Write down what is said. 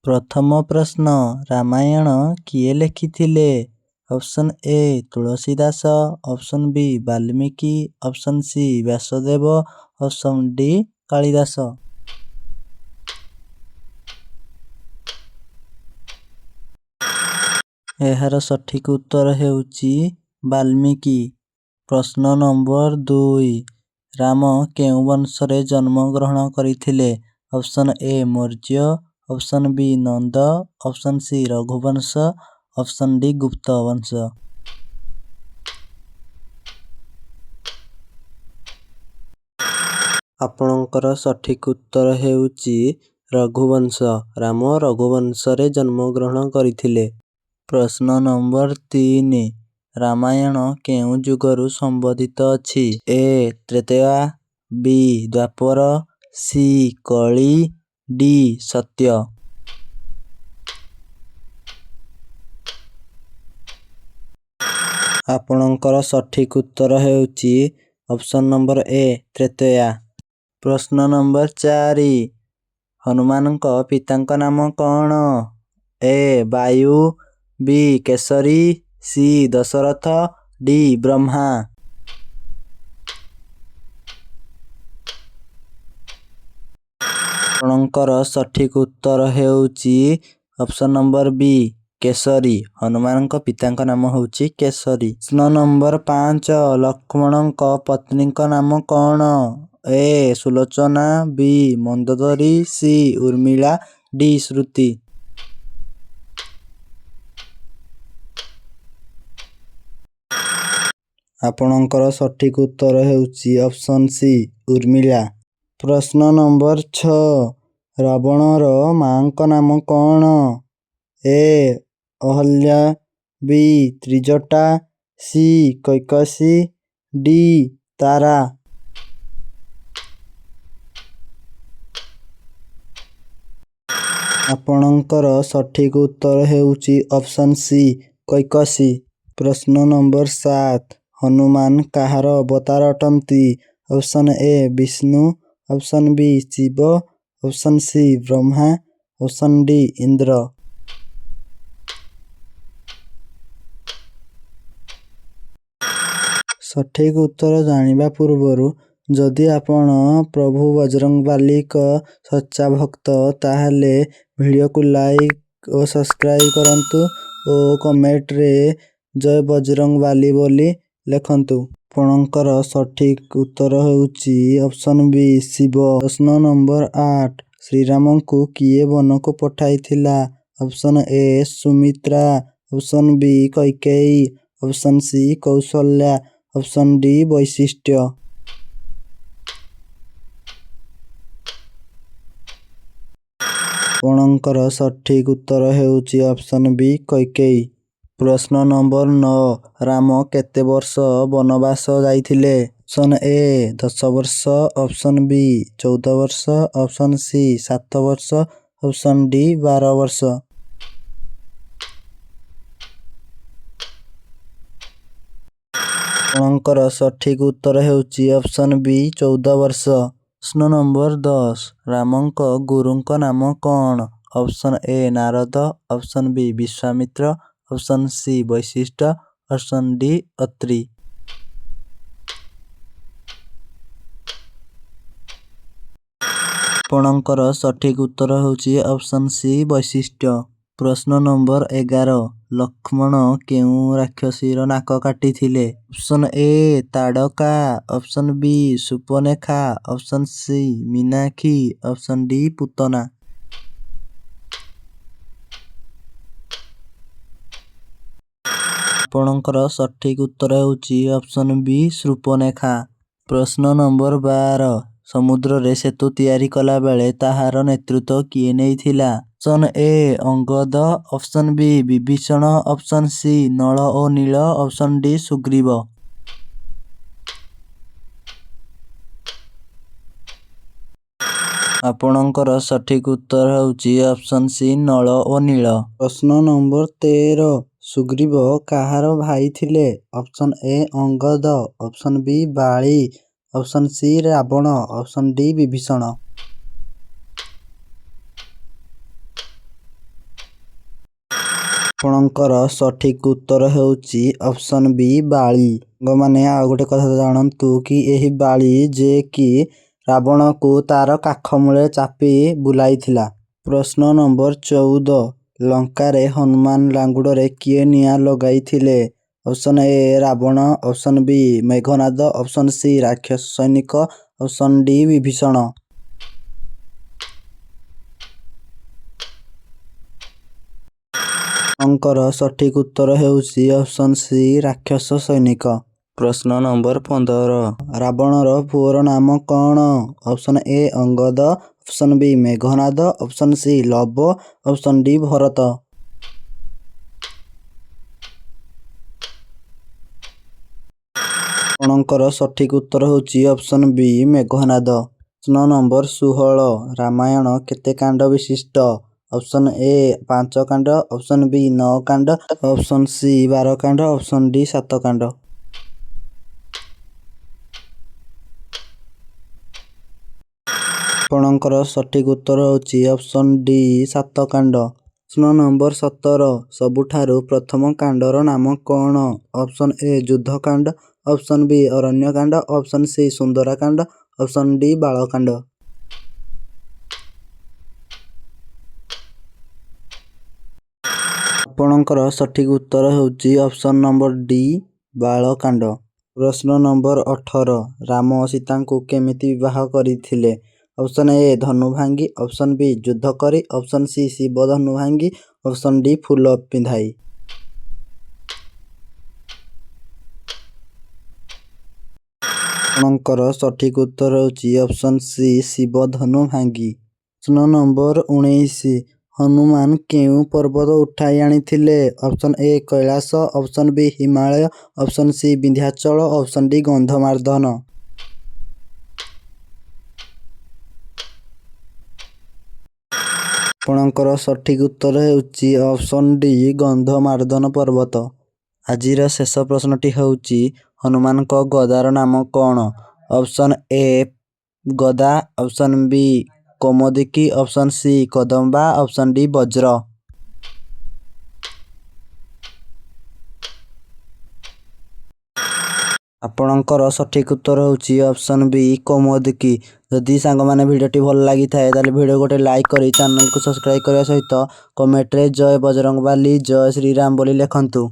ପ୍ରଥମ ପ୍ରଶ୍ନ, ରାମାୟଣ କିଏ ଲେଖିଥିଲେ? Option A Tulsi Das, option B Valmiki, option C Vyasadev, option D Kalidas. ଏହାର ସଠିକ ଉତ୍ତର ହେଉଛି ବାଲ୍ମୀକି। ପ୍ରଶ୍ନ ନମ୍ବର 2, ରାମ କେଉଁ ବଂଶରେ ଜନ୍ମଗ୍ରହଣ କରିଥିଲେ? Option A Maurya, option B Nanda, option C Raghuvansh, option D ଗୁପ୍ତ ବଂଶ। ଆପଣଙ୍କର ସଠିକ ଉତ୍ତର ହେଉଛି ରଘୁବଂଶ। ରାମ ରଘୁବଂଶରେ ଜନ୍ମଗ୍ରହଣ କରିଥିଲେ। ପ୍ରଶ୍ନ ନମ୍ବର 3, ରାମାୟଣ କେଉଁ ଯୁଗରୁ ସମ୍ବନ୍ଧିତ ଅଛି? ଏ ତ୍ରେତୟା, ବି ଦ୍ୱାପର, ସି କଳି, ଡି ସତ୍ୟ। ଆପଣଙ୍କର ସଠିକ ଉତ୍ତର ହେଉଛି ଅପସନ୍ ନମ୍ବର ଏ ତ୍ରେତୟା। ପ୍ରଶ୍ନ ନମ୍ବର 4, ହନୁମାନଙ୍କ ପିତାଙ୍କ ନାମ କ'ଣ? ଏ ବାୟୁ, ବି କେଶରୀ, ସି ଦଶରଥ, ଡି ବ୍ରହ୍ମା। ଆପଣଙ୍କର ସଠିକ ଉତ୍ତର ହେଉଛି ଅପସନ୍ ନମ୍ବର ବି କେଶରୀ। ହନୁମାନଙ୍କ ପିତାଙ୍କ ନାମ ହେଉଛି କେଶରୀ। ପ୍ରଶ୍ନ ନମ୍ବର 5, ଲକ୍ଷ୍ମଣଙ୍କ ପତ୍ନୀଙ୍କ ନାମ କ'ଣ? ଏ ସୁଲୋଚନା, ବି ମନ୍ଦୋଦରୀ, ସି ଉର୍ମିଳା, ଡି ଶ୍ରୁତି। ଆପଣଙ୍କର ସଠିକ ଉତ୍ତର ହେଉଛି ଅପସନ୍ ସି ଉର୍ମିଳା। ପ୍ରଶ୍ନ ନମ୍ବର 6, ରାବଣର ମାଙ୍କ ନାମ କ'ଣ? ଏ ଅହଲ୍ୟା, ବି ତ୍ରିଜଟା, ସି କୈକସୀ, ଡି ତାରା। ଆପଣଙ୍କର ସଠିକ ଉତ୍ତର ହେଉଛି ଅପସନ୍ ସି କୈକସୀ। ପ୍ରଶ୍ନ ନମ୍ବର 7, ହନୁମାନ କାହାର ଅବତାର ଅଟନ୍ତି? Option A Vishnu, option B Shiva, option C Brahma, option D Indra. ସଠିକ ଉତ୍ତର ଜାଣିବା ପୂର୍ବରୁ ଯଦି ଆପଣ ପ୍ରଭୁ ବଜରଙ୍ଗବାଲିଙ୍କ ସଚ୍ଚା ଭକ୍ତ, ତାହେଲେ ଭିଡ଼ିଓକୁ ଲାଇକ୍ ଓ ସବସ୍କ୍ରାଇବ୍ କରନ୍ତୁ ଓ କମେଣ୍ଟରେ ଜୟ ବଜରଙ୍ଗବାଲି ବୋଲି ଲେଖନ୍ତୁ। ଆପଣଙ୍କର ସଠିକ ଉତ୍ତର ହେଉଛି ଅପସନ୍ ବି ଶିବ। ପ୍ରଶ୍ନ ନମ୍ବର 8, ଶ୍ରୀରାମଙ୍କୁ କିଏ ବନକୁ ପଠାଇଥିଲା? Option A Sumitra, option B Kaikeyi, option C Kaushalya, option D Vashishtha. ଆପଣଙ୍କର ସଠିକ ଉତ୍ତର ହେଉଛି ଅପସନ୍ ବି କୈକେୟୀ। ପ୍ରଶ୍ନ ନମ୍ବର 9, ରାମ କେତେ ବର୍ଷ ବନବାସ ଯାଇଥିଲେ? ଅପସନ୍ ଏ 10 ବର୍ଷ, ଅପସନ୍ ବି 14 ବର୍ଷ, ଅପସନ୍ ସି 7 ବର୍ଷ, ଅପସନ୍ ଡି 12 ବର୍ଷ। ଆପଣଙ୍କର ସଠିକ ଉତ୍ତର ହେଉଛି ଅପସନ୍ ବି 14 ବର୍ଷ। ପ୍ରଶ୍ନ ନମ୍ବର 10, ରାମଙ୍କ ଗୁରୁଙ୍କ ନାମ କ'ଣ? Option A Narada, option B Vishwamitra, option C Vashishtha, option D Atri. ଆପଣଙ୍କର ସଠିକ ଉତ୍ତର ହେଉଛି ଅପସନ୍ ସି ବଶିଷ୍ଠ। ପ୍ରଶ୍ନ ନମ୍ବର 11, ଲକ୍ଷ୍ମଣ କେଉଁ ରାକ୍ଷସୀର ନାକ କାଟିଥିଲେ? Option A Tadaka, option B Surpanakha, option C Meenakshi, option D Putana. ଆପଣଙ୍କର ସଠିକ ଉତ୍ତର ହେଉଛି ଅପସନ୍ ବି ସୂର୍ପଣଖା। ପ୍ରଶ୍ନ ନମ୍ବର 12, ସମୁଦ୍ରରେ ସେତୁ ତିଆରି କଲାବେଳେ ତାହାର ନେତୃତ୍ୱ କିଏ ନେଇଥିଲା? Option A Angada, option B Vibhishan, option C Nala O Neel, option D Sugriva. ଆପଣଙ୍କର ସଠିକ ଉତ୍ତର ହେଉଛି ଅପସନ୍ ସି ନଳ ଓ ନୀଳ। ପ୍ରଶ୍ନ ନମ୍ବର 13, ସୁଗ୍ରୀବ କାହାର ଭାଇ ଥିଲେ? Option A Angada, option B Bali, option C Ravana, option D Vibhishan. ଆପଣଙ୍କର ସଠିକ୍ ଉତ୍ତର ହେଉଛି ଅପସନ୍ ବି ବାଳି। ସାଙ୍ଗମାନେ, ଆଉ ଗୋଟେ କଥା ଜାଣନ୍ତୁ କି ଏହି ବାଳି ଯେ କି ରାବଣକୁ ତାର କାଖ ମୂଳରେ ଚାପି ବୁଲାଇଥିଲା। ପ୍ରଶ୍ନ ନମ୍ବର 14, ଲଙ୍କାରେ ହନୁମାନ ଲାଙ୍ଗୁଡ଼ରେ କିଏ ନିଆଁ ଲଗାଇଥିଲେ? Option A Ravana, option B Meghnad, option C ରାକ୍ଷସ ସୈନିକ, ଅପସନ୍ ଡି ବିଭୀଷଣ। ଆପଣଙ୍କର ସଠିକ୍ ଉତ୍ତର ହେଉଛି ଅପସନ୍ ସି ରାକ୍ଷସ ସୈନିକ। ପ୍ରଶ୍ନ ନମ୍ବର 15, ରାବଣର ପୁଅର ନାମ କଣ? Option A Angad, option B Meghnad, option C Lava, option D Bharat. ଆପଣଙ୍କର ସଠିକ୍ ଉତ୍ତର ହେଉଛି ଅପସନ୍ ବି ମେଘନାଦ। ପ୍ରଶ୍ନ ନମ୍ବର 16, ରାମାୟଣ କେତେ କାଣ୍ଡ ବିଶିଷ୍ଟ? ଅପସନ୍ ଏ 5 କାଣ୍ଡ, ଅପସନ୍ ବି 9 କାଣ୍ଡ, ଅପସନ୍ ସି 12 କାଣ୍ଡ, ଅପସନ୍ ଡି 7 କାଣ୍ଡ। ଆପଣଙ୍କର ସଠିକ୍ ଉତ୍ତର ହେଉଛି ଅପସନ୍ ଡି 7 କାଣ୍ଡ। ପ୍ରଶ୍ନ ନମ୍ବର 17, ସବୁଠାରୁ ପ୍ରଥମ କାଣ୍ଡର ନାମ କଣ? Option A Yuddhakanda, option B Aranyakanda, option C Sundarakanda, option D Balakanda. ଆପଣଙ୍କର ସଠିକ୍ ଉତ୍ତର ହେଉଛି ଅପସନ୍ ନମ୍ବର ଡି ବାଳକାଣ୍ଡ। ପ୍ରଶ୍ନ ନମ୍ବର 18, ରାମ ସୀତାଙ୍କୁ କେମିତି ବିବାହ କରିଥିଲେ? ଅପସନ୍ ଏ ଧନୁ ଭାଙ୍ଗି, ଅପସନ୍ ବି ଯୁଦ୍ଧ କରି, ଅପସନ୍ ସି ଶିବ ଧନୁ ଭାଙ୍ଗି, ଅପସନ୍ ଡି ଫୁଲ ପିନ୍ଧାଇ। ଆପଣଙ୍କର ସଠିକ୍ ଉତ୍ତର ହେଉଛି ଅପସନ୍ ସି ଶିବ ଧନୁ ଭାଙ୍ଗି। ପ୍ରଶ୍ନ ନମ୍ବର 19, ହନୁମାନ କେଉଁ ପର୍ବତ ଉଠାଇ ଆଣିଥିଲେ? Option A Kailash, option B Himalaya, option C Vindhyachal, option D Gandhamardan. ଆପଣଙ୍କର ସଠିକ୍ ଉତ୍ତର ହେଉଛି ଅପସନ୍ ଡି ଗନ୍ଧମାର୍ଦ୍ଦନ ପର୍ବତ। ଆଜିର ଶେଷ ପ୍ରଶ୍ନଟି ହେଉଛି, ହନୁମାନଙ୍କ ଗଦାର ନାମ କଣ? ଅପସନ୍ ଏ ଗଦା, option B Kaumodaki, option C କଦମ୍ବା, ଅପସନ୍ ଡି ବଜ୍ର। ଆପଣଙ୍କର ସଠିକ୍ ଉତ୍ତର ହେଉଛି ଅପସନ୍ ବି କୌମୋଦକୀ। ଯଦି ସାଙ୍ଗମାନେ ଭିଡ଼ିଓଟି ଭଲ ଲାଗିଥାଏ, ତାହେଲେ ଭିଡ଼ିଓ ଗୋଟେ ଲାଇକ୍ କରି ଚ୍ୟାନେଲକୁ ସବସ୍କ୍ରାଇବ୍ କରିବା ସହିତ କମେଣ୍ଟରେ ଜୟ ବଜରଙ୍ଗବାଲି, ଜୟ ଶ୍ରୀରାମ ବୋଲି ଲେଖନ୍ତୁ।